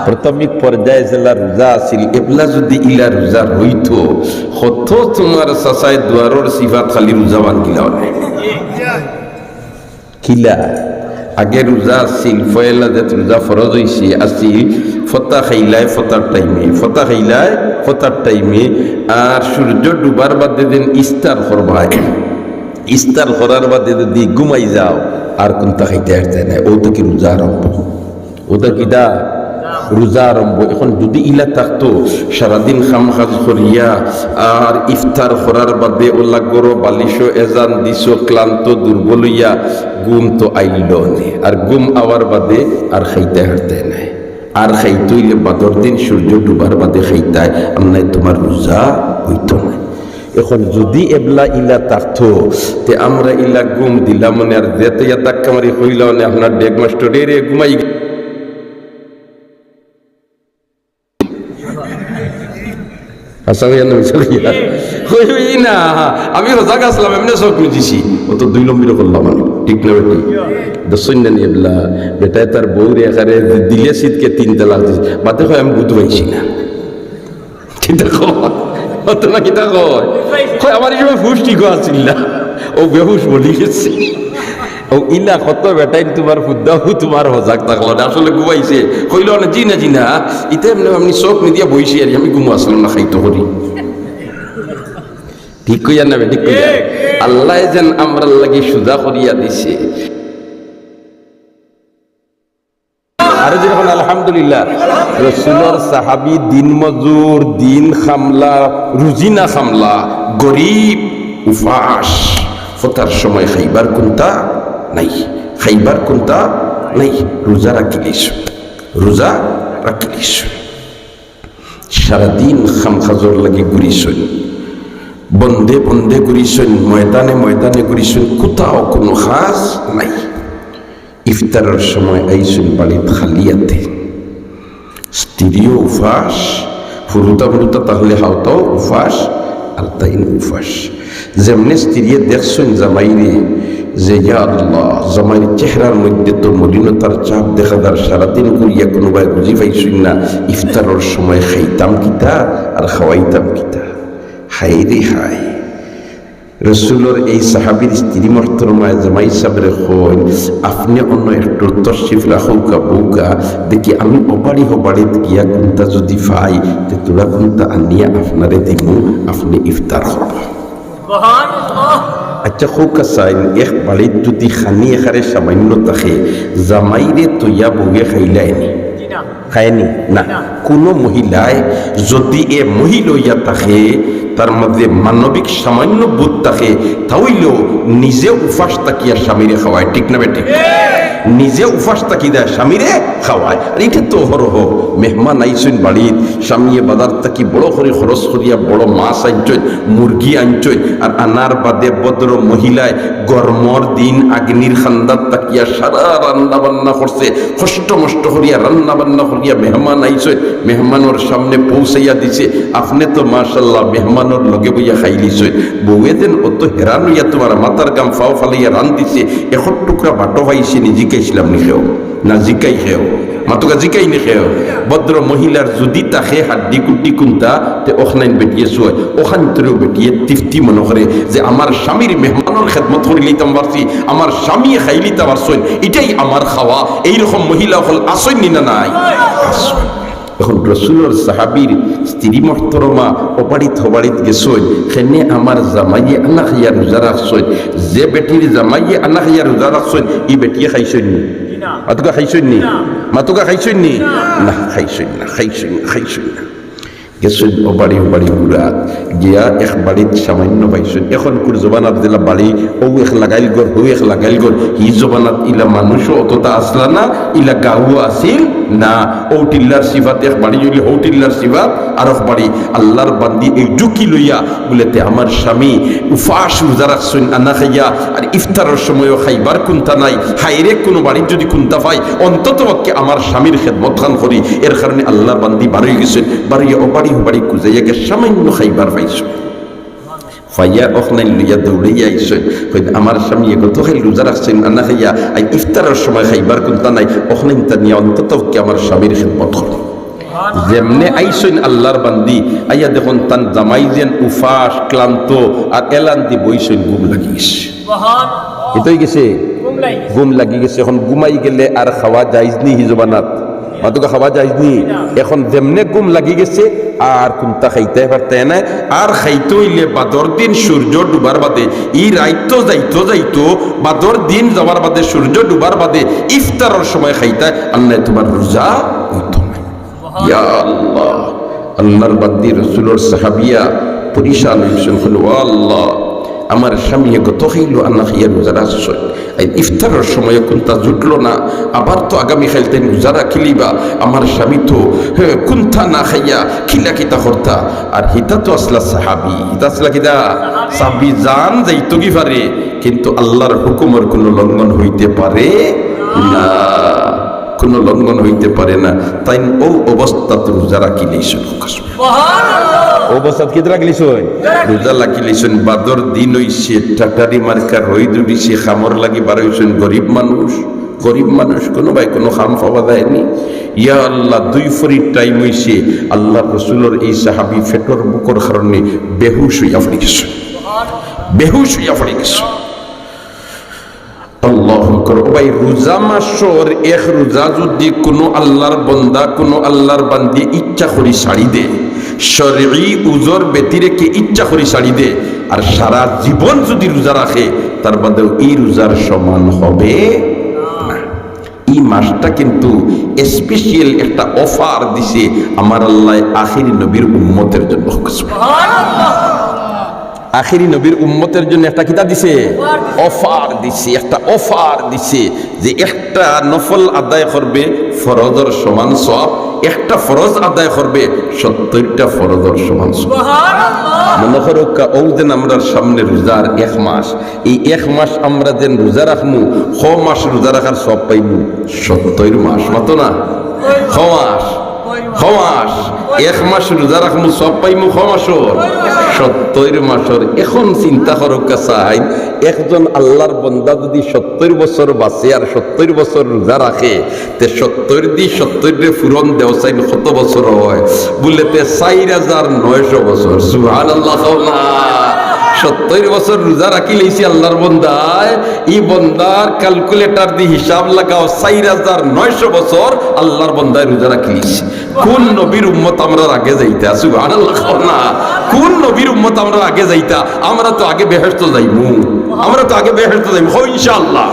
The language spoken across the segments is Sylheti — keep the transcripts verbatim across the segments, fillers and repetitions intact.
প্রাথমিক পর্যায়ে যেলা রোজা আছিল, এবলা যুদি ইলা রোজা রইতো, কত তুমার চাচায় দুয়ারর সিফাত খালি রোজা ভাঙ্গিলা অনে। কিলা? আগে রোজা আছিল, পয়লা যে রোজা ফরজ অইছে, আছিল ফতা খাইলায় ফতার টাইমে, ফতা খাইলায় ফতার টাইমে, আর সূর্য ডুবার বাদে যেন ইফতার করবায়, ইফতার করার বাদে যুদি ঘুমাই যাও, আর কুন্তা খাইতায় পারতায় নায়, অউ থাকি রোজা আরম্ভ। অটা কিতা? রোজা আরম্ভ। এখন যুদি ইলা থাকতো, সারাদিন কাম কাজ করিয়া আর ইফতার করার বাদে অলা গরো বালিশো এজান দিছো, ক্লান্ত দুর্বল অইয়া, ঘুম তো আইলো নে। আর ঘুম আওয়ার বাদে আর খাইতায় পারতায় নায়। আর খাইতে অইলে বাদর দিন সূর্য ডুবার বাদে খাইতায়, আর নায় তুমার রোজা অইতো নায়। এখন যুদি এবলা ইলা থাকতো, তে আমরা ইলা ঘুম দিলাম অনে, আর যেতে ইয়া ধাক্কা মারি কইলা অনে, আপনার ডেগ মাস্টর, "রে, রে, ঘুমাই গে-" হাছা কইয়া না মিছা কইয়া? কই, কই না, আমি হজাগ আছলাম, এমনে চউখ মিজিছি। অউ তো দুই নম্বরি করলাম আমি, ঠিক না বেটি? দেখছইন না নি এবলা, বেটায় তার বউরে একারে দিলে সিদকে তিন তালাক দিছে, বাদে কয়, "আমি বুঝ পাইছি না।" কিতা কয়? অত না কিতা কয়? কয়, "আমার ই সময় হুশ ঠিক আছিল না, অউ বেহুশ বনি গেছে।" অউ ইলা কত বেটাইন তুমার ফুদ্দাও তুমার হজাগ থাকলো না, আসলে ঘুমাইছে। কইলো না, "জি না, জি না, ইতা এমনে আমি চউখ মিজিয়া বইছি আর আমি ঘুমো আছলাম না, খাইতো করি।" ঠিক কইয়া না, ঠিক কইয়া? আল্লায় যেন আমরার লাগি সুজা করিয়া দিছে। আরো যেরকম আলহামদুলিল্লাহ, রসুলর সাহাবী, দিন মজুর, দিন কামলা, রুজিনা কামলা, গরিব, উপাস, ফতার সময় খাইবার কুন্তা নাই, খাইবার কুন্তা নাই, রোজা রাখিলিছইন, রোজা রাখিলিছইন। সারাদিন কাম কাজর লাগি ঘুরিছইন, বন্দে বন্দে ঘুরিছইন, ময়দানে ময়দানে ঘুরিছইন, কুথাও কুনু কাজ নাই। ইফতারর সময় আইছইন বাড়িত খালি আতে। স্ত্রীও উপাস, হুরুতা হুরুতা তাইলে হাওতাও উপাস, আর তাইন উপাস। যেমনে স্ত্রীয়ে দেখছইন জামাইরে, যে ইয়া আল্লাহ, জামাইর চেহারার মধ্যে তো মলিনতার ছাপ দেখা যার, সারাদিন করিয়া কুনুবায় রুজি পাইছইন না, ইফতারর সময় খাইতাম কিতা আর খাওয়াইতাম কিতা? হায় রে হায়। রসুলর এই সাহাবীর স্ত্রী মহতরমায় জামাই সাবরে কইন, "আপনে অনো একটু তশরিফ রাখউক্কা, বউক্কা, দেখি আমি অবাড়ি হবাড়িত গিয়া কুন্তা যুদি পাই, তে থুড়া কুন্তা আনিয়া আপনারে দিমু, আপনে ইফতার করবা।" আচ্ছা, কউক্কা চাইন, এক বাড়িত যুদি খানি একারে সামান্য থাকে, জামাইরে থইয়া বউয়ে খাইলায়নি? খায়নি? না। কুনু মহিলায় যুদি এ মহিলা অইয়া থাকে, তার মাঝে মানবিক সামান্য বোধ থাকে, তা অইলেও নিজে উপাস থাকিয়া স্বামীরে খাওয়ায়, ঠিক না বেঠিক? নিজে উপাস থাকি দেয়, স্বামীরে খাওয়ায়। আর ইটা তো অহরহ, মেহমান আইছইন বাড়িত, স্বামীয়ে বাজার থাকি বড় করি খরচ করিয়া বড় মাছ আনছইন, মুরগি আনছইন, আর আনার বাদে ভদ্র মহিলায় গরমর দিন আগ্নির কান্দাত থাকিয়া সারা রান্না বান্না করছে, কষ্ট মষ্ট করিয়া রান্না বান্না করিয়া মেহমান আইছইন, মেহমানর সামনে পৌঁছাইয়া দিছে। আপনে তো মাশাআল্লাহ মেহমানর লগে বইয়া খাইলিছইন। বউয়ে যেন অত হেরান অইয়া তুমার মাথার ঘাম পাও ফালাইয়া রান্দিছে, এখন টুকরা বাটো পাইছে নি, জিকাইছলাম নি কেউ? না জিকাই কেউ? মাতউক্কা, জিকাই নি কেউ? ভদ্র মহিলার যুদি থাকে হাড্ডি কুড্ডি কুন্তা, তে অখানাইন বেটিয়ে চয়, অখানতরেও বেটিয়ে তৃপ্তি মনো করে যে আমার স্বামীর মেহমানর খেদমত করিলিতাম পারছি, আমার স্বামীয়ে খাইলিতা পারছইন, ইটাই আমার খাওয়া। এইরকম মহিলা অকল আছইন নি না নাই? আছইন। এখন রসুলর সাহাবীর স্ত্রী মহতরমা অবাড়িত হবাড়িত গেছইন, কেনে আমার জামাইয়ে আনা খাইয়া রোজা রাখছইন, যে বেটির জামাইয়ে আনা খাইয়া রোজা রাখছইন, ই বেটিয়ে খাইছইন নি? মাতউক্কা, খাইছইন নি? মাতউক্কা, খাইছইন নি? না, খাইছইন না, খাইছইন না, খাইছইন না। গেছইন অবাড়ি অবাড়ি ঘুরাত, গিয়া এক বাড়িত সামান্য পাইছইন। এখনকুর জমানাত যেলা বাড়ি, অউ এক লাগাইল ঘর, হউ এক লাগাইল ঘর, হি জমানাত ইলা মানুষও অততা আছলা না, ইলা গাঁওও আছিল না। অউ টিল্লার সিফাত এক বাড়ি অইলে হউ টিল্লার সিফাত আরক বাড়ি। আল্লার বান্দি এই ঝুঁকি লইয়া বুলে, তে আমার স্বামী উপাস রোজা রাখছইন আনা খাইয়া, আর ইফতারর সময়ও খাইবার কুন্তা নাই। হায়রে, কুনু বাড়িত যুদি কুন্তা পাই, অন্তত পক্ষে আমার স্বামীর খেদমত খান করি। এর কারণে আল্লার বান্দি বারই গেছইন, বারইয়া অবাড়ি হবাড়ি খুজাইয়া গিয়া সামান্য খাইবার পাইছইন। পাইয়া অখনাইন লইয়া দৌড়াইয়া আইছইন। কইন, "আমার স্বামীয়ে গতকাইল রোজা রাখছইন, আনা খাইয়া, আইজ ইফতারর সময় খাইবার কুন্তা নাই, অখনাইনতা নিয়া অন্তত পক্ষে আমার স্বামীর খিদমত করো।" যেমনে আইছইন আল্লার বান্দি, আইয়া দেখইন তান জামাই যেন উপাস, ক্লান্ত, আর এলান দি বইছইন, ঘুম লাগি গেছে। ইতা অই গেছে, ঘুম লাগি গেছে। ঘুম লাগি গেছে। অখন ঘুমাই গেলে আর খাওয়া জায়েজ নি হি জমানাত? মাতুক্কা, খাওয়া জায়েজ নি? অখন যেমনে ঘুম লাগি গেছে, আর কুন্তা খাইতায় পারতায় নায়। আর খাইতো অইলে বাদর দিন সূর্য ডুবার বাদে, ই রাইত তো যাইতো যাইতো, বাদর দিন যাওয়ার বাদে, সূর্য ডুবার বাদে ইফতারর সময় খাইতায়, আর নায় তুমার রোজা অইতো নায়। ইয়া আল্লাহ, আল্লার বান্দি রসুলর সাহাবিয়া পরেশান অইছইন, কইন, "ও আল্লাহ, আমার স্বামীয়ে গতকাইলও আনা খাইয়া রোজা রাখছইন, আইজ ইফতারর সময় কুন্তা জুটলো না, আবার তো আগামীকাইল তাইন রোজা রাখিলিবা, আমার স্বামী তো, হে, কুন্তা না খাইয়া কিলা কিতা করতা?" আর হিতা তো আছলা সাহাবি, হিতা আছলা কিতা? সাহাবি। জান যাইতোগি পারে, কিন্তু আল্লার হুকুমর কুনু লঙ্ঘন অইতে পারে না, কুনু লঙ্ঘন অইতে পারে না। তাইন অউ অবস্থাত রোজা রাখিলাইছইন। অউ অবস্থাত কিতা রাখিলাইছইন? রোজা রাখিলাইছইন। বাদর দিন অইছে, টাটারি মার্কা রইদ উঠিছে, কামর লাগি বারইছইন গরিব মানুষ, গরিব মানুষ, কুনুবায় কুনু কাম পাওয়া যায়নি। ইয়া আল্লাহ, দুইফরির টাইম অইছে, আল্লার রসুলর ই সাহাবি পেটর ভুকর কারণে বেহুশ অইয়া পড়িগেছইন, বেহুশ অইয়া পড়িগেছইন। আল্লাহু আকবার। ও ভাই, রোজা মাসর এক রোজা যুদি কুনু আল্লার বন্দা, কুনু আল্লার বান্দি ইচ্ছা করি ছাড়ি দে, শরঈ উজর ব্যতিরেকে ইচ্ছা করি ছাড়ি দে, আর সারা জীবন যুদি রোজা রাখে, তার বাদেও ই রোজার সমান হবে না। ই মাসটা কিন্তু special একটা offer দিছে আমার আল্লায় আখেরি নবীর উম্মতের জন্য। আখেরি নবীর উম্মতের জন্য একটা কিতা দিছে? Offer দিছে, একটা offer দিছে যে একটা নফল আদায় করবে ফরজর সমান সওয়াব, একটা ফরজ আদায় করবে সত্তইরটা ফরজর সমান সওয়াব। মনো করউক্কা, অউ যেন আমরার সামনে রোজার এক মাস, ই এক মাস আমরা যেন রোজা রাখমু, ক মাস রোজা রাখার সওয়াব পাইমু? সত্তইর মাস, মাতো না? ক মাস? ক মাস? এক মাস রোজা রাখমু, সওয়াব পাইমু ক মাসর? সত্তইর মাসর। এখন চিন্তা করউক্কা চাইন, একজন আল্লার বন্দা যুদি সত্তইর বছর বাঁচে আর সত্তইর বছর রোজা রাখে, তে সত্তইর দি সত্তইররে পূরণ দেও চাইন, কত বছর অয়? বুলে, তে চাইর হাজার নয়শো বছর। সুবহানাল্লাহ কও না। সত্তইর বছর রোজা রাখিলাইছে আল্লার বন্দায়, ই বন্দার calculator দি হিসাব লাগাও, চাইর হাজার নয়শো বছর আল্লার বন্দায় রোজা রাখিলাইছে। কুন নবীর উম্মত আমরার আগে যাইতা? সুবহানাল্লাহ কও না। কুন নবীর উম্মত আমরার আগে যাইতা? আমরা তো আগে বেহেশত যাইমু, আমরা তো আগে বেহেশত যাইমু। কও ইনশাআল্লাহ।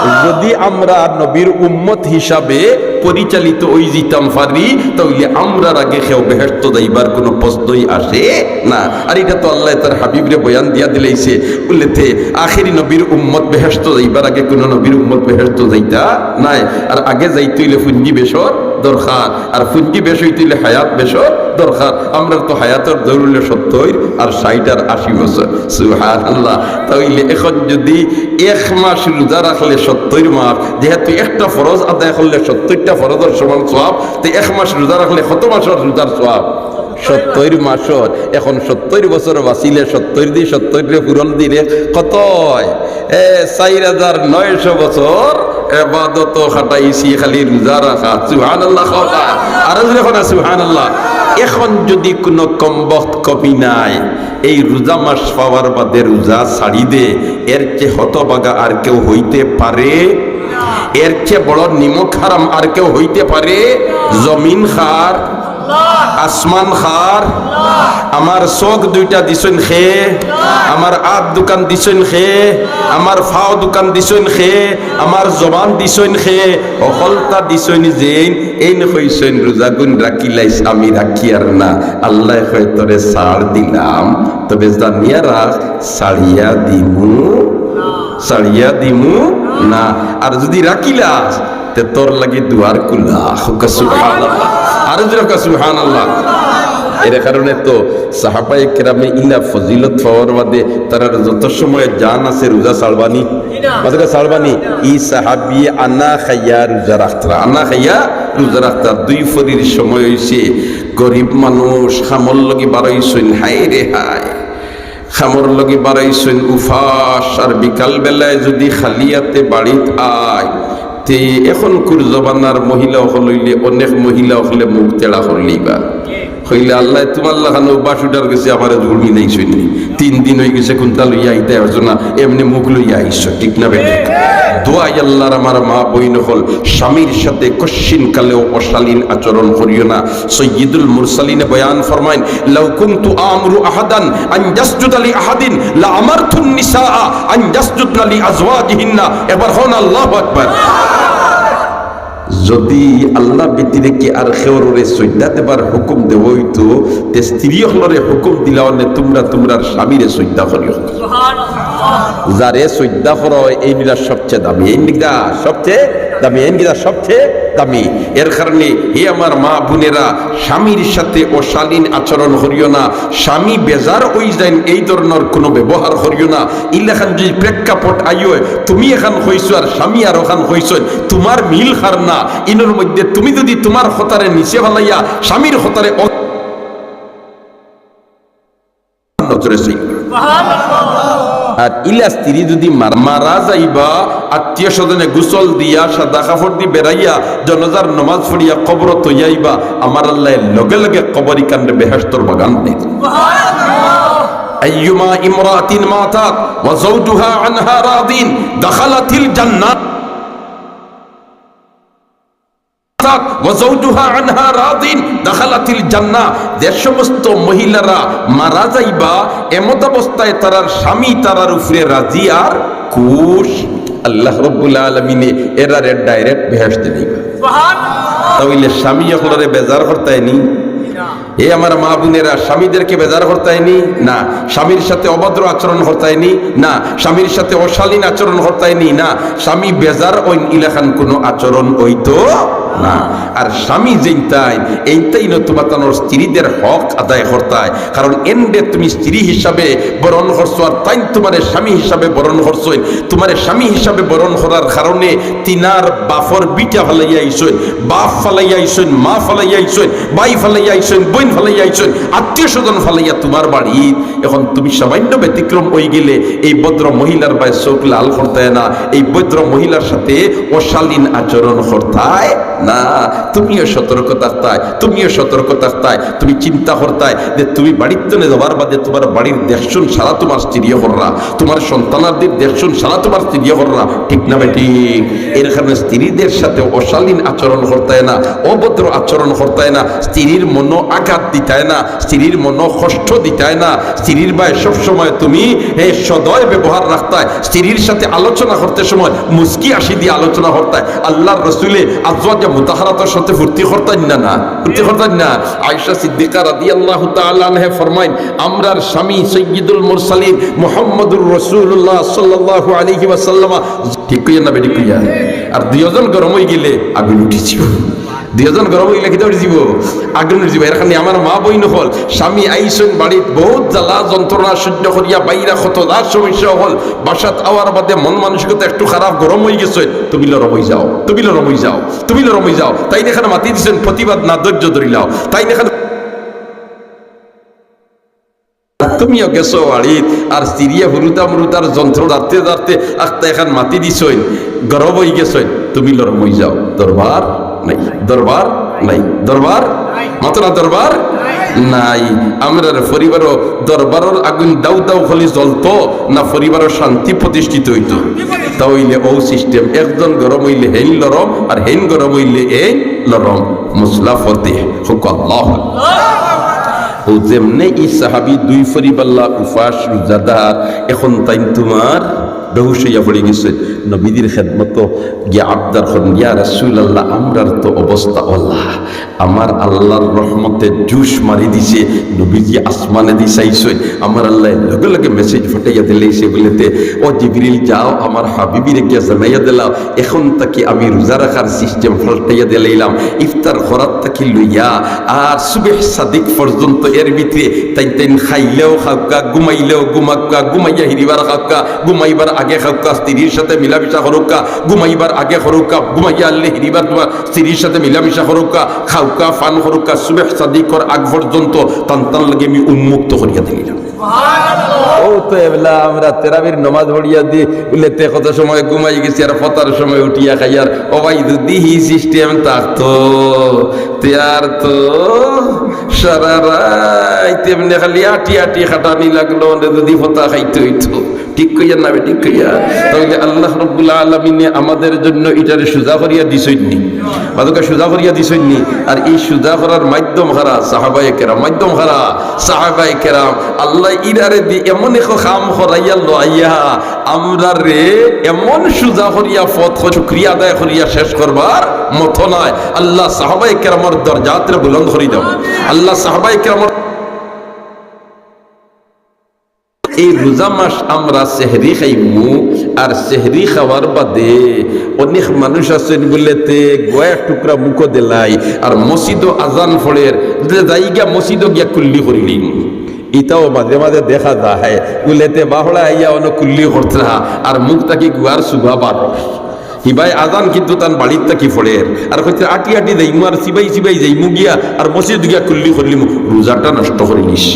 যুদি আমরা নবীর উম্মত হিসাবে পরিচালিত অইযিতাম পারি, তাইলে আমরার আগে কেউ বেহেশত যাইবার কুনু প্রশ্নই আসে না। আর ইটা তো আল্লায় তার হাবিবরে বয়ান দিয়া দিলাইছে, বুলে তে আখেরি নবীর উম্মত বেহেশত যাইবার আগে কুনু নবীর উম্মত বেহেশত যাইতা নায়। আর আগে যাইতে অইলে পুঞ্জি বেশর দরকার, আর পুঞ্জি বেশ অইতে অইলে হায়াত বেশর দরকার। আমরার তো হায়াতর দৌড় অইলে সত্তইর আর ষাইট আর আশি বছর। সুবহানাল্লাহ। তাইলে এখন যুদি এক মাস রোজা রাখলে সত্তইর মাস, যেহেতু একটা ফরজ আদায় করলে সত্তইরটা ফরজর সমান সওয়াব, তে এক মাস রোজা রাখলে কত মাসর রোজার সওয়াব? সত্তইর মাসর। এখন সত্তইর বছর বাঁচিলে, সত্তইর দি সত্তইররে পূরণ দিলে কত অয়? এ, চাইর হাজার নয়শো বছর এবাদত খাটাইছি খালি রোজা রাখা। সুবহানাল্লাহ কও না। আরো জোরে কও না সুবহানাল্লাহ। এখন যুদি কুনু কমবখত কমি নাই, এই রোজা মাস পাওয়ার বাদে রোজা ছাড়ি দে, এর চেয়ে হতভাগা আর কেউ অইতে পারে? এর চেয়ে বড় নিমক হারাম আর কেউ অইতে পারে? জমিন কার? আসমান কার? আমার চউখ দুইটা দিছইন কে? আমার আত দুখান দিছইন কে? আমার পাও দুখান দিছইন কে? আমার জবান দিছইন কে? হকলতা দিছইন যেইন, এইন কইছইন, "রোজাগুন রাখিলাইস, আমি রাখিয়ার না।" আল্লায় কয়, "তোরে ছাড় দিলাম, তবে জানিয়া রাখ, ছাড়িয়া দিমু, ছাড়িয়া দিমু না। আর যুদি রাখিলাস, তে তোর লাগি দুয়ার খুলা।" কউক্কা সুবহানাল্লাহ। আরো জোরে কউক্কা সুবহানাল্লাহ। এর কারণে তো সাহাবায়ে কেরামে ইলা ফজিলত পাওয়ার বাদে তারার যত সময় জান আছে রোজা ছাড়বানি, মাতুক্কা ছাড়বানি। ই সাহাবিয়ে আনা খাইয়া রোজা রাখতরা, আনা খাইয়া রোজা রাখতরা। দুইফরির সময় অইছে, গরিব মানুষ কামর লাগি বারইছইন, হায় রে হায়। কামর লগে বাড়াইছইন উপাস, আর বিকাল বেলায় যুদি খালি আতে বাড়িত আয়, তে এখনকুর জমানার মহিলা অকল অইলে অনেক মহিলা অকলে মুখ তেড়া করিলিবা। কইলে, "আল্লায় তুমার লাখান অভ্যাস উঠার গেছে, আমারে জুড়মি দেইছইন নি। তিন দিন অইগেছে, কুন্তা লইয়া আইতায় পারছো না, এমনে মুখ লইয়া আইছো, ঠিক না বেঠিক?" দোহাই আল্লার আমার মা বইন অকল, স্বামীর সাথে কশ্চিন কালেও অশালীন আচরণ করিও না। সৈয়দুল মুরসালিনে বয়ান ফরমাইন, "লাউ কুনতু আমুরু আহাদান আন ইয়াসজুদা লি আহাদিন লা আমারতুন নিসাআ আন ইয়াসজুদনা লি আজওয়াজিহিন্না।" এবার কউন আল্লাহু আকবার। যুদি আল্লাহ ব্যতিরেকে আর কেউরে সইজদা দেবার হুকুম দেওয়া অইতো, তে স্ত্রী অকলরে হুকুম দিলা অনে, "তুমরা তুমরার স্বামীরে সইজদা করিও।" যারে সইজদা করো, এইন ইলা সবচে দামি, এইন ইলা সবচে দামি, এইন ইলা সবচে দামি। এর কারণে, হে আমার মা বইনেরা, স্বামীর সাথে অশালীন আচরণ করিও না। স্বামী বেজার অইযাইন, এই ধরনর কুনু ব্যবহার করিও না। ইলাখান যুদি প্রেক্ষাপট আইয়, তুমি এখান কইছো আর স্বামী আরোখান কইছইন, তুমার মিল খার না। ইনর মধ্যে তুমি যুদি তুমার কথারে নিচে ফালাইয়া স্বামীর কথারে অ-, নজরে চাইবা। আর ইলা স্ত্রী যুদি মার-, মারা যাইবা, আত্মীয় স্বজনে গোসল দিয়া, সাদা কাপড় দি বেড়াইয়া, জনাজার নমাজ পড়িয়া কবরো থইয়া আইবা, আমার আল্লায় লগে লগে কবর ইখানরে বেহেশতর বাগান বানাই দিবা। أيما امرأة ماتت وزوجها عنها راض دخلت الجنة. وزوجها عنها راض دخلت الجنة। যে সমস্ত মহিলারা মারা যাইবা, এমত অবস্থায় তারার স্বামী তারার উপরে রাজি আর খুশ, আল্লাহ রাব্বুল আলামিনে এরারে direct বেহেশতে নিবা। তাইলে স্বামী অকলরে বেজার করতায় নি? এ আমার মা বইনেরা, স্বামীদেরকে বেজার করতায় নি? না। স্বামীর সাথে অভদ্র আচরণ করতায় নি? না। স্বামীর সাথে অশালীন আচরণ করতায় নি? না। স্বামী বেজার অইন ইলাখান কুনু আচরণ অইতো না। আর স্বামী যেইনতাইন, এইনতাইনও তুমাতানর স্ত্রীদের হক আদায় করতায়। কারণ এনরে তুমি স্ত্রী হিসাবে বরণ করছো, আর তাইন তুমারে স্বামী হিসাবে বরণ করছইন। তুমারে স্বামী হিসাবে বরণ করার কারণে তিনার বাপর ভিটা ফালাইয়া আইছইন, বাপ ফালাইয়া আইছইন, মা ফালাইয়া আইছইন, ভাই ফালাইয়া আইছইন, বইন ফালাইয়া আইছইন, আত্মীয় স্বজন ফালাইয়া তুমার বাড়িত। এখন তুমি সামান্য ব্যতিক্রম অইগেলে এই ভদ্র মহিলার বায় চউখ লাল করতায় না, এই ভদ্র মহিলার সাথে অশালীন আচরণ করতায় না। তুমিও সতর্ক থাকতায়, তুমিও সতর্ক থাকতায়। তুমি চিন্তা করতায় যে তুমি বাড়ির তনে যাওয়ার বাদে তুমার বাড়ির দেখশুন সারা তুমার স্ত্রীয়ে কররা, তুমার সন্তানাদির দেখশুন সারা তুমার স্ত্রীয়ে কররা, ঠিক না বেঠিক? এর কারণে স্ত্রীদের সাথে অশালীন আচরণ করতায় না, অভদ্র আচরণ করতায় না, স্ত্রীর মনো আঘাত দিতায় না, স্ত্রীর মনো কষ্ট দিতায় না। স্ত্রীর বায় সবসময় তুমি, এ, সদয় ব্যবহার রাখতায়। স্ত্রীর সাথে আলোচনা করতে সময় মুচকি হাসি দিয়া আলোচনা করতায়। আল্লাহর রসুলে আজওয়াজে মুতাহহারাতর সাথে ফুর্তি করতাইন না, না? ফুর্তি করতাইন না? আয়েশা সিদ্দিকা রাদিয়াল্লাহু তাআলা আনহা ফরমাইন, "আমরার স্বামী সাইয়্যিদুল মুরসালিন মুহাম্মাদুর রাসূলুল্লাহ সাল্লাল্লাহু আলাইহি ওয়াসাল্লাম।" ঠিক কইয়া না বেঠিক কইয়া? আর দুইজন গরম অইগেলে আগুন উঠি যিবো। দুইজন গরম অইলে কিতা উঠি যিবো? আগুন উঠি যিবো। এর কারণে আমার মা বইন অকল, স্বামী আইছইন বাড়িত, বহুত জ্বালা যন্ত্রণা সহ্য করিয়া বাইরা কত যার সমস্যা অকল, বাসাত আওয়ার বাদে মন মানসিকতা একটু খারাপ, গরম অইগেছইন, তুমি লরম অইযাও, তুমি লরম অইযাও, তুমি লরম অইযাও। তাইন এখান মাতি দিছইন, প্রতিবাদ না, ধৈর্য ধরিলাও। তাইন এখান তুমিও গেছো বাড়িত, আর স্ত্রীয়ে হুরুতা মুরুতার যন্ত্র জারতে জারতে আখতা এখান মাতি দিছইন, গরম অইগেছইন, তুমি লরম অইযাও। দরবার নাই, দরবার নাই, দরবার, মাতো না, দরবার নাই। আমরার পরিবারও দরবারর আগুন দাউ দাউ করি জ্বলতো, না পরিবারর শান্তি প্রতিষ্ঠিত অইতো? তা অইলে অউ system, একজন গরম অইলে হেইন লরম, আর হেইন গরম অইলে এইন লরম। মসলা ফতে হক আল্লাহ। অউ যেমনে ই সাহাবী দুই পরিবারলা উপাস রোজাদার, এখন তাইন তুমার বেহুশ অইয়া পড়ি গেছে। নবীজির খেদমতো গিয়া আবদার করইন, "ইয়া রাসূলুল্লাহ, আমরার তো অবস্থা অলা, আমার আল্লাহর রহমতে জুশ মারি দিছে, নবীজি আসমানেদি চাইছইন, আমার আল্লায় লগে লগে message পাঠাইয়া দিলাইছে বুলে তে, 'ও জিবরিল, যাও আমার হাবিবিরে গিয়া জানাইয়া দিলাও, এখন থাকি আমি রোজা রাখার system পাল্টাইয়া দিলাইলাম, ইফতার করার থাকি লইয়া আর সুবহ সাদিক পর্যন্ত এর ভিতরে তাইন তাইন খাইলেও খাউক্কা, ঘুমাইলেও ঘুমাউক্কা, ঘুমাইয়া হিরিবার খাউক্কা, ঘুমাইবার আগে খাউক্কা, স্ত্রীর সাথে মিলামিশা করউক্কা, ঘুমাইবার আগে করউক্কা, ঘুমাইয়া আইলে হিরিবার তুমার স্ত্রীর সাথে মিলামিশা করউক্কা, খাউক্কা, পান করউক্কা, সুবহ সাদিকর আগ পর্যন্ত তান তান লাগি আমি উন্মুক্ত করিয়া দিলাইলাম।'" ও তো এবলা আমরা তেরাবির নমাজ পড়িয়া দি, বুলে তে কত সময় ঘুমাই গেছি, আর ফতার সময় উঠিয়া খাই। আর ও ভাই, যদি হি সিস্টেম থাকতো, তে আর তো সারা রাইত এমনে খালি আটি আটি খাটানি লাগলো, মানে যদি ফতা খাইতে হইতো। ঠিক কইয়া না, ঠিক কইয়া? তাহলে আল্লাহ রব্বুল আলামিনে আমাদের জন্য ইটারে সুজা করিয়া দিছইন নি? বাদুকা সুজা করিয়া দিছইন নি? আর এই সুজা করার মাধ্যম কারা? সাহাবায়ে কেরাম। মাধ্যম কারা? সাহাবায়ে কেরাম। আল্লাহ ইরারে দি এমন এক কাম করাইয়া লইয়া আমরারে এমন সুজা করিয়া ফত শুকরিয়া আদায় করিয়া শেষ করবার মতো নাই। আল্লাহ সাহাবায়ে কেরামর দরজাতরে বুলন্দ করি দাও। আল্লাহ সাহাবায়ে কেরামর এই রোজা মাস আমরা সেহরি খাইমু, আর সেহরি খাওয়ার বাদে অনেক মানুষ আছইন বুলে তে গয়া টুকরা মুখো দিলাই, আর মসজিদো আজান পড়ের, যে যাইগা মসজিদো গিয়া কুল্লি করিলিন। ইতাও মাঝে মাঝে দেখা যায়, বুলে তে বাহড়া আইয়া অনো কুল্লি করতরা, আর মুখ থাকি গুয়ার সুবা বার। হিবায় আজান কিন্তু তান বাড়ির থাকি পড়ের, আর কইতরা আটি আটি যাইমু, আর সিবাই সিবাই যাইমু গিয়া, আর মসজিদ গিয়া কুল্লি করিলিমু। রোজাটা নষ্ট করিলিস।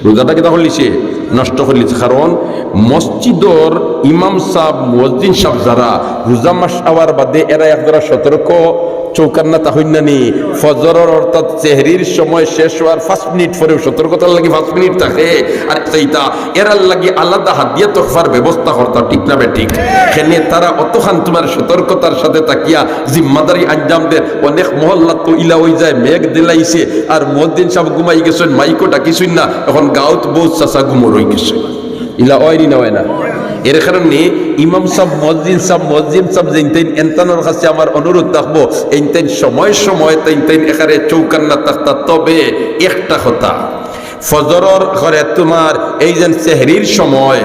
রোজাটা কিতা করলিছে? নষ্ট করিলিছে। কারণ মসজিদর ইমাম সাব, মুয়াজ্জিন সাব যারা, রোজা মাস আওয়ার বাদে এরা একজরা সতর্ক চৌকান্না থাকইন না নি? ফজরর অর্থাৎ সেহরির সময় শেষ হওয়ার পাঁচ মিনিট পরেও সতর্কতার লাগি পাঁচ মিনিট থাকে। আর সেইটা এরার লাগি আলাদা হাদিয়া তোহফার ব্যবস্থা করতা, ঠিক না বেঠিক? কেনে তারা অতখান তুমার সতর্কতার সাথে থাকিয়া জিম্মাদারি আঞ্জাম দের। অনেক মহল্লাত তো ইলা অই যায়, মেঘ দিলাইছে, আর মুয়াজ্জিন সাব ঘুমাই গেছইন, মাইকো ডাকিছইন না, এখন গাউত বউত চাচা ঘুমো রই গেছইন। ইলা অয় নি না অয় না? এর কারণে ইমাম সাব, মুয়াজ্জিন সাব, মুয়াজ্জিন সাব যেইনতাইন এনতানর কাছে আমার অনুরোধ থাকবো, এইনতাইন সময় সময় তাইনতাইন এখানে চৌকান্না থাকতা। তবে একটা কথা, ফজরর ঘরে তুমার এই যেন সেহরির সময়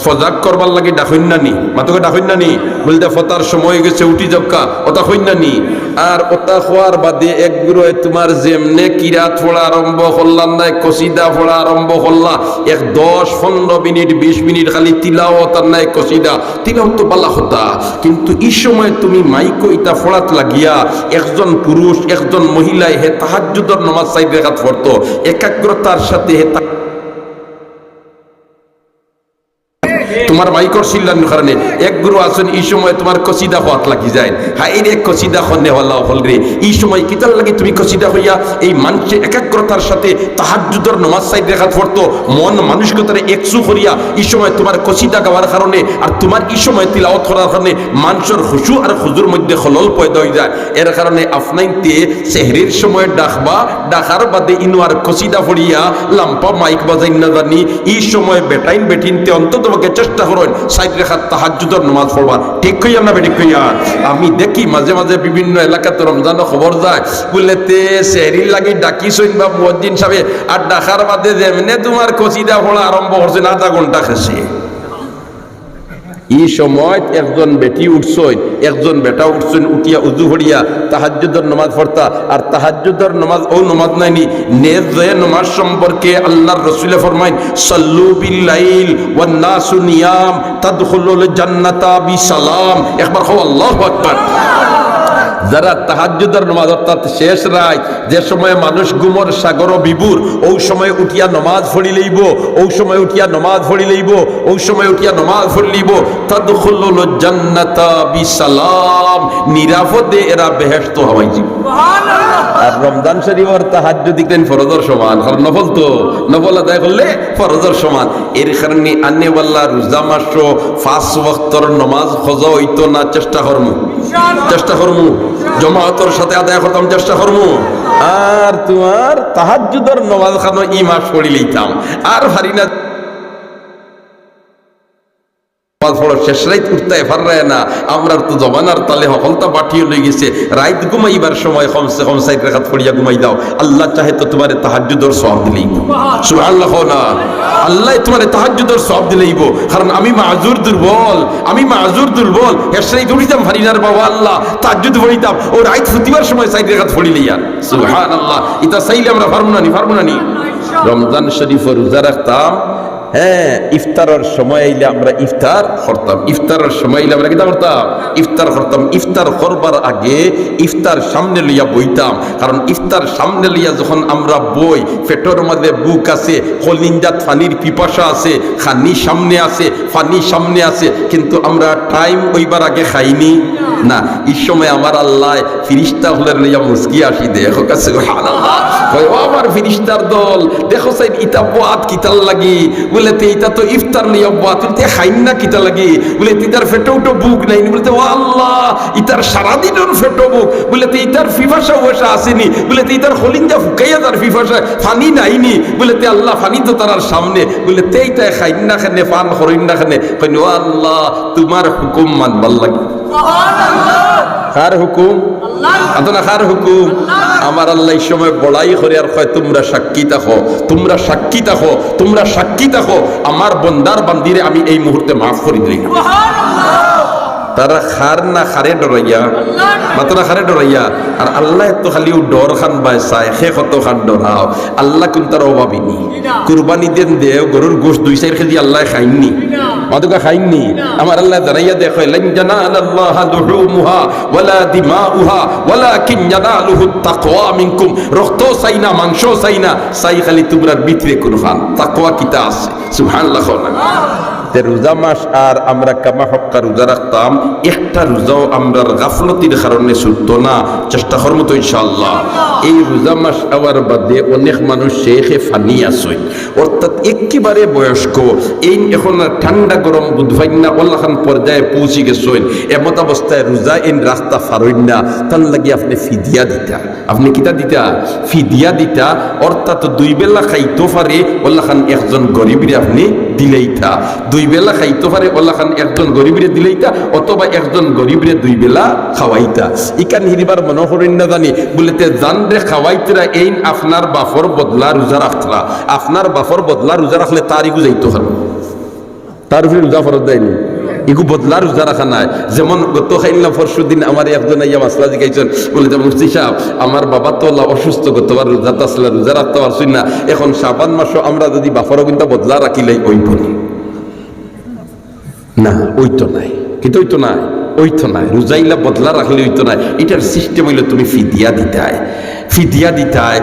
ফজাক করবার লাগি ডাকইন না নি? মাতুকে ডাকইন না নি? বুলতে ফতার সময় অই গেছে, উঠি যাউক্কা, অতা কইন না নি? আর অতা কওয়ার বাদে এক গুরুয়ে তুমার যেমনে কিরাত পড়া আরম্ভ করলা, নায় কসিদা পড়া আরম্ভ করলা, এক দশ পনরো মিনিট, বিশ মিনিট খালি তিলাওয়াত আর নায় কসিদা। তিলাওয়াত তো বালা কথা, কিন্তু ই সময় তুমি মাইকো ইতা পড়াত লাগিয়া একজন পুরুষ, একজন মহিলায় হে তাহাজ্জুদর নমাজ চাইর রেকাত পড়তো, একাগ্রতার সাথে হে তা- তুমার মাইকর চিল্লানির কারণে এক গুরু আছইন, ই সময় তুমার কসিদা কওয়াত লাগি যায়। হায় রে, কসিদা কওয়াত নেওয়ালা অকল রে, ই সময় কিতার লাগি তুমি কসিদা কইয়া? এই মানষে একাগ্রতার সাথে তাহাজ্জুদর নমাজ চাইর রেকাত পড়তো, মন মানসিকতারে একসু করিয়া, ই সময় তুমার কসিদা গাওয়ার কারণে আর তুমার ই সময় তিলাওয়াত করার কারণে মানষর খুশু আর খুজুর মধ্যে খলল পয়দা অই যায়। এর কারণে আফনাইনতে সেহরির সময় ডাকবা, ডাকার বাদে ইনো আর কসিদা পড়িয়া লাম্পা মাইক বাজাইন না জানি। ই সময় বেটাইন বেটিনতে অন্তত পক্ষে চেষ্টা করইন চাইর রেকাত তাহাজ্জুদর নমাজ পড়বার। ঠিক কইয়ার না বেঠিক কইয়ার? আমি দেখি মাঝে মাঝে বিভিন্ন এলাকাত রমজানো খবর যায়, বুলে তে সেহরির লাগি ডাকিছইন বা মুয়াজ্জিন সাবে, আর ডাকার বাদে যেমনে তুমার কসিদা পড়া আরম্ভ করছইন, আধা ঘন্টা গেছে। ই সময় একজন বেটি উঠছইন, একজন বেটা উঠছইন, উঠিয়া উজু পড়িয়া তাহাজ্জুদর নমাজ পড়তা। আর তাহাজ্জুদর নমাজ অউ নমাজ নায় নি, নেজ যে নমাজ সম্পর্কে আল্লার রসুলে ফরমাইন, "সাল্লু বিল লাইল ওয়ান নাসু নিয়াম, তাদখুলুল জান্নাতা বিসালাম।" একবার কও, "আল্লাহু আকবার।" যারা তাহাজ্জুদর নমাজ, অর্থাৎ শেষ রাইত, যে সময় মানুষ ঘুমর সাগরো বিভোর, অউ সময় উঠিয়া নমাজ পড়িলাইবো, অউ সময় উঠিয়া নমাজ পড়িলাইবো, অউ সময় উঠিয়া নমাজ পড়িলাইবো, তাদখুলুল জান্নাতা বিসালাম, নিরাপদে এরা বেহেশতো হামাই যিবো। আর রমজান শরিফর তাহাজ্জুদ ইখান ফরজর সমান, কারণ নফল তো, নফল আদায় করলে ফরজর সমান। এর কারণে আনেওয়ালা রোজা মাসো পাঁচ ওয়াক্তর নমাজ কাজা অইতো না, চেষ্টা করমু, চেষ্টা করমু, জমাতর সাথে আদায় করতাম, চেষ্টা করমু। আর তুমার তাহাজ্জুদর নমাজ খানো ই মাস পড়িলাইতাম, আর পারি না। নমাজ পড়ো, শেষ রাইত উঠতায় পাররায় না। আমরার তো জমানার তালে হকলতা বাটিও লই গেছে। রাইত ঘুমাইবার সময় কমসে কম চাইর রেকাত পড়িয়া ঘুমাই যাও। আল্লায় চাহে তো তুমারে তাহাজ্জুদর সওয়াব দিলাইবো। সুবহানাল্লাহ কও না। আল্লায় তুমারে তাহাজ্জুদর সওয়াব দিলাইবো। কারণ আমি মাজুর দুর্বল, আমি মাজুর দুর্বল। শেষ রাইত উঠিতাম পারি না রে বাবা আল্লাহ, তাহাজ্জুদ পড়িতাম। অউ রাইত ফুতিবার সময় চাইর রেকাত পড়িলাইয়ার। সুবহানাল্লাহ। ইতা চাইলে আমরা পারমু না নি, পারমু না নি? রমজান শরিফো রোজা রাখতাম, হ্যাঁ, ইফতারর সময় আইলে আমরা ইফতার করতাম। ইফতারর সময় আইলে আমরা কিতা করতাম? ইফতার করতাম। ইফতার করবার আগে ইফতার সামনে লইয়া বইতাম, কারণ ইফতার সামনে লইয়া যখন আমরা বই, পেটর মাঝে ভুক আছে, কলিঞ্জাত পানির পিপাসা আছে, খানি সামনে আছে, পানি সামনে আছে, কিন্তু আমরা টাইম অইবার আগে খাইনি না। ই সময় আমার আল্লায় ফিরিস্তা অকলরে লইয়া মুচকি হাসি দেয়। কউক্কা সুবহানাল্লাহ। কয়, "ও আমার ফিরিস্তার দল, দেখো চাইন ইতা বওয়াত কিতার লাগি?" বুলে, "তে ইতা তো ইফতার লইয়া বওয়াত।" বুলে, "তে খাইন না কিতার লাগি?" বুলে, "তে ইতার পেটো উটো ভুক নাই নি?" বুলে, "তে ও আল্লাহ, ইতার সারাদিনর পেটো ভুক।" বুলে, "তে ইতার পিপাসা উপাসা আছে নি?" বুলে, "তে ইতার কলিঞ্জা ফুকাইয়া যার পিপাসায়, পানি নাই নি?" বুলে, "তে আল্লাহ, পানি তো তারার সামনে।" বুলে, "তে ইতায় খাইন না কেনে, পান করইন না কেনে?" কইন, "ও আল্লাহ, তুমার হুকুম মানবার লাগি।" কার হুকুম? আতো না, কার হুকুম? আমার আল্লাহ এই সময় বড়াই করে আর কয়, "তুমরা সাক্ষী থাকো, তুমরা সাক্ষী থাকো, তুমরা সাক্ষী থাকো, আমার বন্দার বান্দিরে আমি এই মুহূর্তে মাফ করি দিলাম।" তারা কার না কারে ডরাইয়া, মাতো না কারে ডরাইয়া। আর আল্লায় তো খালি অউ ডর খান বায় চায়, হে কতখান ডরাও। আল্লাহ কুনটার অভাবী নি। কুরবানি দেন দেও, গরুর গোশত দুই চাইর কেজি আল্লায় খাইন নি? মাতো কউক্কা খাইন নি? আমার আল্লায় জানাইয়া দেয়, "লান ইয়ানালাল্লাহা লুহুমুহা ওয়ালা দিমাউহা ওয়ালাকিন ইয়ানালুহুত তাকওয়া মিনকুম।" রক্ত চাই না, মাংস চাই না, চাই খালি তুমরার ভিতরে কুনখান তাকওয়া কিতা আছে। সুবহানাল্লাহ কও না। তে রোজা মাস আর আমরা কামা হক্কা রোজা রাখতাম, একটা রোজাও আমরার গাফলতির কারণে ছুটতো না। চেষ্টা করমু তো ইনশাআল্লাহ। এই রোজা মাস আওয়ার বাদে অনেক মানুষ শেখে ফানি আছইন, অর্থাৎ একেবারে বয়স্ক, এইন এখন আর ঠান্ডা গরম বুঝ পাইন না, অলাখান পর্যায়ে পৌঁছি গেছইন। এমত অবস্থায় রোজা এইন রাখতা পারইন না, তান লাগি আপনে ফিদিয়া দিতা। আপনে কিতা দিতা? ফিদিয়া দিতা, অর্থাৎ দুই বেলা খাইতো পারে, অলাখান একজন গরিবরে আপনে দিলাইতা। দুই বেলা খাইতো পারে, অলাখান একজন গরিবরে দিলাইতা, অথবা একজন গরিবরে দুই বেলা খাওয়াইতা। ইখান হিরিবার মনো করইন না জানি, বুলে, "তে যানরে খাওয়াইতরা এইন আপনার বাপর বদলা রোজা রাখতরা, আপনার বাপর বদলা রোজা রাখলে তার ইগু যাইতো পারবো।" তার উপরে রোজা ফরজ দেয়নি। ইগু বদলা রোজা রাখা নায়। যেমন গত কাইল না পরশু দিন আমারে একজন আইয়া মাসলা জিকাইছইন, বুলে যে, "মুফতি সাব, আমার বাবা তো অলা অসুস্থ, গতবার রোজাত আছলা, রোজা রাখতা পারছইন না, এখন শাবান মাসো আমরা যুদি বাপর অগুইনতা বদলা রাখিলাই, অইবো নি?" না, অইতো নায়। কিতা অইতো নায়? অইতো নায়। রোজা ইলা বদলা রাখলে অইতো নায়। ইটার সিস্টেম অইলো তুমি ফিদিয়া দিতায়। ফিদিয়া দিতায়,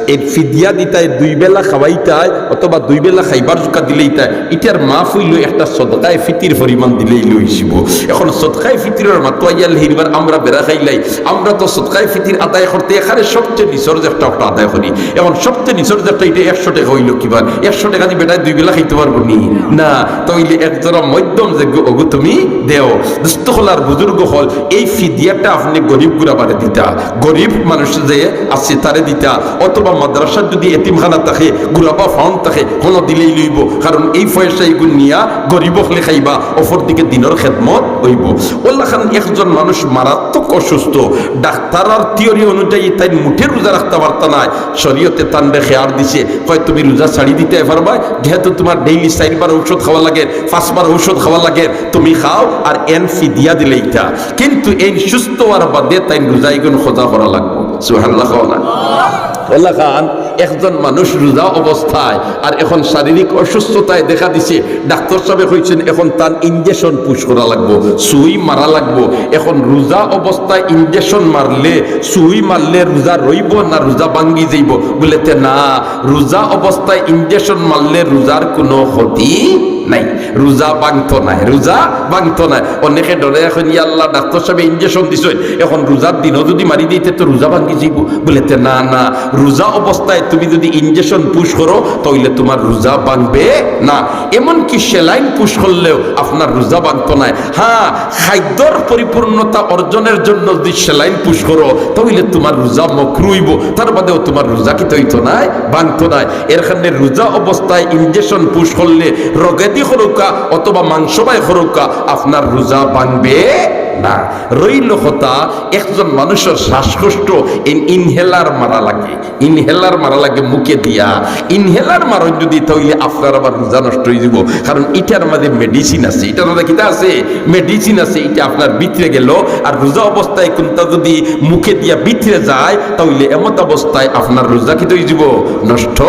এই ফিদিয়া দিতায়, দুই বেলা খাওয়াইতায় অথবা দুই বেলা খাইবার জুকা দিলাইতায়, ইটার মাফ অইলো একটা সদকায়ে ফিতির পরিমাণ দিলাইলে অইযিবো। এখন সদকায়ে ফিতিরর মাতো আইয়াল হিরবার আমরা বেড়া খাইলাই, আমরা তো সদকায়ে ফিতির আদায় করতে এখানে সবচেয়ে নিচর যে একটা, একটা আদায় করি। এখন সবচেয়ে নিচর যে একটা, ইটা একশো টেকা অইলো কিবার, একশো টেকা দি বেটায় দুই বেলা খাইতো পারবো নি? না, তাইলে এক জোড়া মধ্যম যে গু-, অগু তুমি দেও। দোস্ত অকল আর বুজুর্গ অকল, এই ফিদিয়াটা আপনে গরিব গুরাবারে দিতা, গরিব মানুষ যে আছে তারে দিতা, অথবা মাদ্রাসার যুদি এতিমখানা থাকে, গুরাবা ফাউন্ড থাকে, হনো দিলেই লইবো, কারণ এই পয়সা ইগু নিয়া গরিব অকলে খাইবা, অপর দিকে দিনর খেদমত অইবো। অলাখান একজন মানুষ মারাত্মক অসুস্থ, ডাক্তারর থিওরি অনুযায়ী তাইন মুঠে রোজা রাখতা পারতা নায়, শরীয়তে তানরে খেয়ার দিছে, কয়, "তুমি রোজা ছাড়ি দিতায় পারবায়, যেহেতু তুমার ডেইলি চাইরবার ঔষধ খাওয়া লাগের, পাঁচবার ঔষধ খাওয়া লাগের, তুমি খাও, আর এইন ফিদিয়া দিলাইতা।" কিন্তু এইন সুস্থ অওয়ার বাদে তাইন রোজা ইগুন কাজা করা লাগবো। সুবহানাল্লাহ কও না। অলাখান একজন মানুষ রোজা অবস্থায় আর এখন শারীরিক অসুস্থতায় দেখা দিছে, ডাক্তার সাবে কইছইন এখন তান ইনজেকশন পুশ করা লাগবো, সুই মারা লাগবো। এখন রোজা অবস্থায় ইনজেকশন মারলে, সুই মারলে রোজা রইবো না রোজা ভাঙ্গি যাইবো? বুলে, "তে না, রোজা অবস্থায় ইনজেকশন মারলে রোজার কুনু ক্ষতি নাই, রোজা ভাঙতো নায়, রোজা ভাঙতো নায়।" অনেকে ডরে এখন, "ইয়া আল্লাহ, ডাক্তার সাবে ইনজেকশন দিছইন, এখন রোজার দিনও যুদি মারি দেই, তে তো রোজা ভাঙ্গি যাইবো।" বুলে, "তে না, না, রোজা অবস্থায় তুমি যুদি ইনজেকশন পুশ করো, তাইলে তুমার রোজা ভাঙবে না। এমনকি সেলাইন পুশ করলেও আপনার রোজা ভাঙতো নায়। হ্যাঁ, খাদ্যর পরিপূর্ণতা অর্জনের জন্য যুদি সেলাইন পুশ করো, তাইলে তুমার রোজা মকরু অইবো, তার বাদেও তুমার রোজা কিতা অইতো নায়, ভাঙতো নায়।" এর কারণে রোজা অবস্থায় ইনজেকশন পুশ করলে, রগেদি করউক্কা অথবা মাংস বায় করউক্কা, আপনার রোজা ভাঙবে না, রইল কথা, একজন মানুষর শ্বাসকষ্ট, ইন-, ইনহেলার মারা লাগে, ইনহেলার মারা লাগে মুখে দিয়া, ইনহেলার মারইন যদি, তাইলে আপনার আবার রোজা নষ্ট অইযিবো। কারণ ইটার মাঝে মেডিসিন আছে, ইটার মাঝে কিতা আছে? মেডিসিন আছে। ইটা আপনার ভিতরে গেল, আর রোজা অবস্থায় কুনটা যদি মুখে দিয়া ভিতরে যায়, তাইলে এমত অবস্থায় আপনার রোজা কিতা অইযিবো? নষ্ট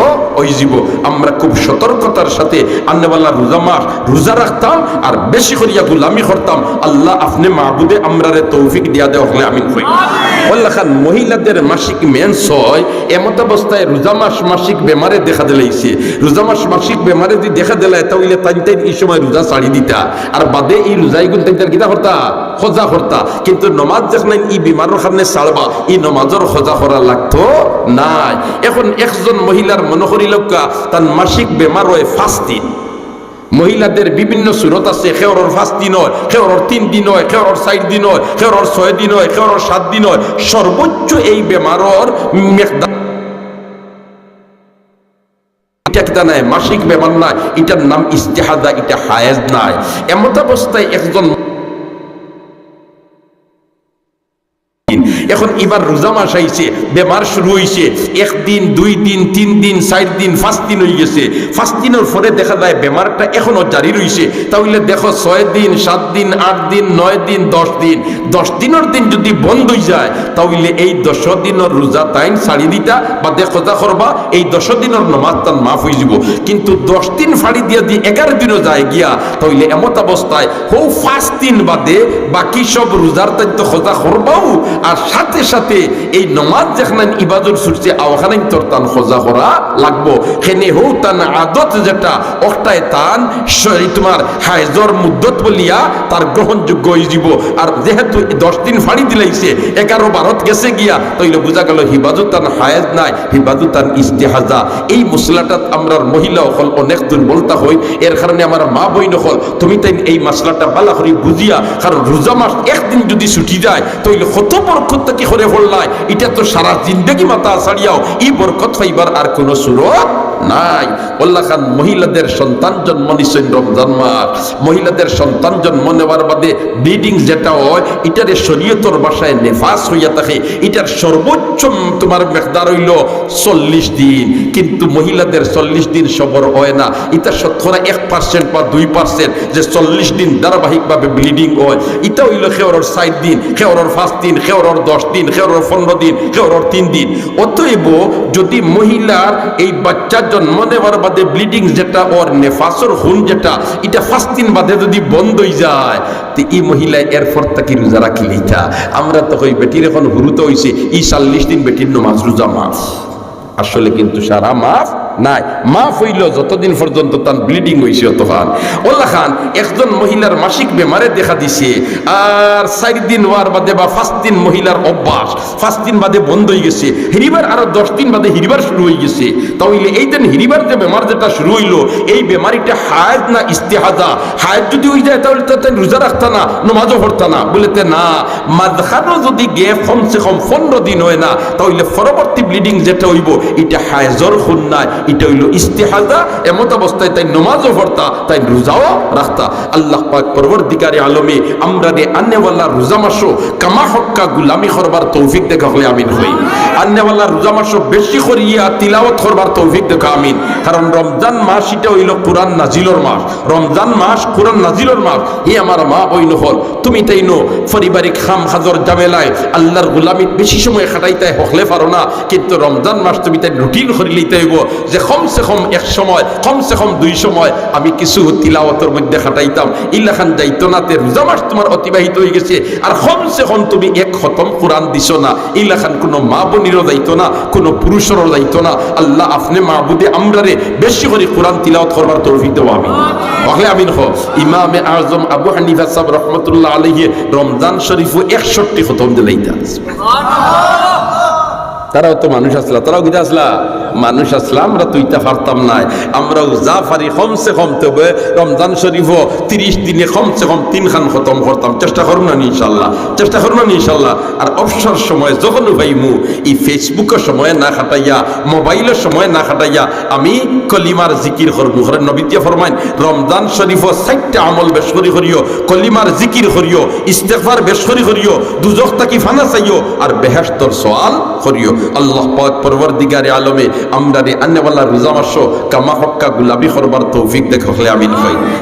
অইযিবো। আমরা খুব সতর্কতার সাথে আনেওয়ালা রোজা মাস রোজা রাখতাম আর বেশি করিয়া গোলামি করতাম। আল্লাহ আপনে মাবুদে আমরারে তৌফিক দিয়া দেও, হকলে আমিন কই। অলাখান মহিলাদের মাসিক মেন্স হয়, এমত অবস্থায় রোজা মাস মাসিক বেমারে দেখা দিলাইছে, রোজা মাস মাসিক বেমারে যদি দেখা দিলায়, তাইলে তাইন তাইন ই সময় রোজা ছাড়ি দিতা, আর বাদে ই রোজা ইগুন তাইন তাইন কিতা করতা? কজা করতা। কিন্তু নমাজ যেখান ই বেমারর কারণে ছাড়বা, ই নমাজর কজা করা লাগতো নায়। এখন একজন মহিলার মনো করি লউক্কা, তান মাসিক বেমার হয় পাঁচ দিন, মহিলাদের বিভিন্ন সুরত আছে, কেউরর পাঁচ দিন হয়, কেউরর তিন দিন হয়, কেউরর চাইর দিন হয়, কেউরর ছয় দিন হয়, কেউরর সাত দিন হয়। সর্বোচ্চ এই বেমারর মেকদার ইটা কিতা নায়, মাসিক বেমার নায়, ইটার নাম ইস্তেহাজা, ইটা হায়েজ নায়। এমত অবস্থায় একজন এখন ইবার রোজা মাস আইছে, বেমার শুরু অইছে, এক দিন, দুই দিন, তিন দিন, চাইর দিন, পাঁচ দিন অইগেছে। পাঁচ দিনর পরে দেখা যায় বেমারটা এখনো জারি রইছে। তাইলে দেখো, ছয় দিন, সাত দিন, আট দিন, নয় দিন, দশ দিন, দশ দিনর দিন যদি বন্ধ অইযায়, তাইলে এই দশ দিনর রোজা তাইন ছাড়ি দিতা, বাদে কজা করবা, এই দশ দিনর নমাজ তান মাফ অইযিবো। কিন্তু দশ দিন ফাড়ি দিয়া দি এগারো দিনও যায় গিয়া, তাইলে এমত অবস্থায় হউ পাঁচ দিন বাদে বাকি সব রোজার তাইন তো কজা করবাউ, আর সাথে সাথে এই নমাজ যেখান ইবাদত ছুটছে, অখান তোর তান কজা করা লাগবো। হেনে হউ তান আদত যেটা, অটায় তান শ-, এই তুমার হায়েজর মুদ্দত বলিয়া তার গ্রহণযোগ্য অইযিবো। আর যেহেতু দশ দিন ফাড়ি দিলাইছে, এগারো বারোত গেছে গিয়া, তাইলে বুঝা গেল হিবাজু তান হায়েজ নায়, হিবাজু তান ইস্তেহাজা। এই মসলাটাত আমরার মহিলা অকল অনেক দুর্বলতা অইন, এর কারণে আমার মা বইন অকল, তুমি তাইন এই মসলাটা ভালা করি বুঝিয়া, কারণ রোজা মাস একদিন যদি ছুটি যায়, তাইলে কত বরকত থাকি করে পড়লায়, ইটা তো সারা জিন্দেগি মাথা ছাড়িয়াও ই বরকত পাইবার আর কোনো সুরত নাই। অলাখান মহিলাদের সন্তান জন্ম নিছইন রমজান মাস, মহিলাদের সন্তান জন্ম নেওয়ার বাদে ব্লিডিং যেটা হয়, ইটারে শরীয়তর ভাষায় নেফাস অইয়া থাকে। ইটার সর্বোচ্চ তুমার মেকদার অইলো চল্লিশ দিন, কিন্তু মহিলাদের চল্লিশ দিন সবর হয় না। ইটা শতকরা এক পার্সেন্ট বা দুই পার্সেন্ট যে চল্লিশ দিন ধারাবাহিকভাবে ব্লিডিং হয়, ইটা অইলো কেউরর চাইর দিন, কেউরর পাঁচ দিন, কেউরর দশ দিন, কেউরর পনেরো দিন, কেউরর তিন দিন। অতএব যদি মহিলার এই বাচ্চা জন্ম নেওয়ার বাদে ব্লিডিং যেটা, অর নেফাসর খুন যেটা, ইটা পাঁচ দিন বাদে যদি বন্ধ অইযায়, তে ই মহিলায় এরপর থাকি রোজা রাখিলিতা। আমরা তো কই বেটির এখন হুরুতা অইছে, ই চল্লিশ দিন বেটির নমাজ রোজা মাফ। আসলে কিন্তু সারা মাফ নায়। মাফ অইলো যতদিন পর্যন্ত তান ব্লিডিং অইছে অতখান। অলাখান একজন মহিলার মাসিক বেমারে দেখা দিছে, আর চাইর দিন অওয়ার বাদে বা পাঁচ দিন মহিলার অভ্যাস, পাঁচ দিন বাদে বন্ধ অইগেছে, হিরিবার আরো দশ দিন বাদে হিরিবার শুরু অইগেছে, তাইলে এই দিন হিরিবার যে বেমার যেটা শুরু অইলো, এই বেমার ইটা হায়েজ না ইস্তেহাজা? হায়েজ যদি অইযায়, তাইলে তো তাইন রোজা রাখতা না, নমাজও পড়তা না। বুলে তে না, মাঝখানো যদি গ্যাপ কমসে কম পনেরো দিন হয় না, তাইলে পরবর্তী ব্লিডিং যেটা অইবো, ইটা হায়েজর খুন নায়, ইটা অইলো ইস্তেহাজা। এমত অবস্থায় তাইন নমাজও পড়তা, তাইন রোজাও রাখতা। আল্লাহ পাক পরওয়ারদিগারে আলমে আমরারে আনেওয়ালা রোজা মাসো কামা হক্কা গুলামি করবার তৌফিক দেউক্কা, হকলে আমিন কই। আনেওয়ালা রোজা মাসো বেশি করিয়া তিলাওয়াত করবার তৌফিক দেউক্কা, আমিন। কারণ রমজান মাস ইটা অইলো কোরআন নাজিলর মাস, রমজান মাস কোরআন নাজিলর মাস। হে আমার মা বইন অকল, তুমি তাইন পারিবারিক কাম কাজর ঝামেলায় আল্লাহর গুলামিত বেশি সময় কাটাইতায়, হকলে পারো না, কিন্তু রমজান মাস তুমি তাইন রুটিন করিলিতায় অইবো যে কমসে কম এক সময়, কমসে কম দুই সময় আমি কিছু তিলাওয়াতর মধ্যে কাটাইতাম। ইলাখান যাইতো না, তে রোজা মাস তুমার অতিবাহিত অইগেছে, আর কমসে কম তুমি এক খতম কোরআন দিছো না, ইলাখান কুনু মা বইনরও যাইতো না, কুনু পুরুষরও যাইতো না। আল্লাহ আপনে মাবুদে আমরারে বেশি করি কোরআন তিলাওয়াত করবার তৌফিক দেও, আমিন। হকলে আমিন কও। ইমামে আজম আবু হানিফা সাহেব রহমতুল্লাহ আলাইহি রমজান শরীফো একষট্টি খতম দিলাইতা। তারাও তো মানুষ আছলা, তারাও কিতা আছলা? মানুষ আছলা, আমরা তো ইতা পারতাম নায়। আমরাও যা পারি কমসে কম, তবে রমজান শরীফও তিরিশ দিনে কমসে কম তিনখান খতম করতাম। চেষ্টা করমু না নি ইনশাআল্লাহ? চেষ্টা করমু না নি ইনশাআল্লাহ? আর অবসর সময় যখন পাইমু, ই Facebook-ও সময় না কাটাইয়া, মোবাইলও সময় না কাটাইয়া আমি কলিমার জিকির করমু। কারণ নবীজিয়ে ফরমাইন, রমজান শরীফও চাইরটা আমল বেশ করি করিও, কলিমার জিকির করিও, ইস্তেগফার বেশ করি করিও, দুজখ থাকি ফানা চাইও, আর বেহেশতর সওয়াল করিও। আল্লাহ পাক পরওয়ারদিগারে আলমে আমরারে আনেওয়ালা রোজা মাসো কামা হক্কা গুলামি করবার তৌফিক দেখ, হকলে আমিন কই।